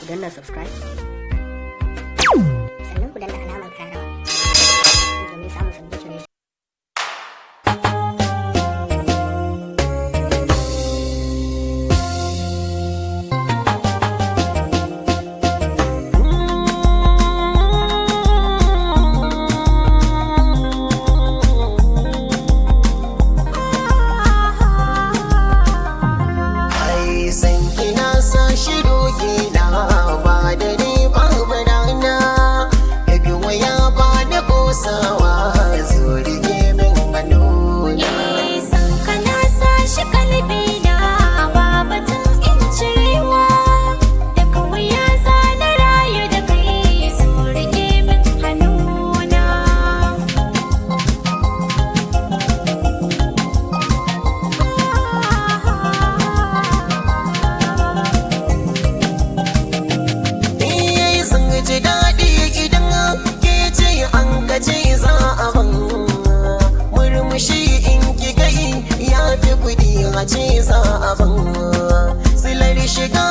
Danna subscribe, sannan ku danna alamar kararrawa domin samun sabbin shirye. Ai san kina sa shi doki na ba da ni babu rana, daga waya ba na kosawa, zo rike min hannuna. San kana sa shi kalbi na, ba batun in cirewa, daga wuya za na rayu da kai, zo rike min hannuna. Eh, sun ji daɗi idan ke ce an kace za a ban murmushi, in ki kai ya fi kuɗi a ce za a ban silar shiga.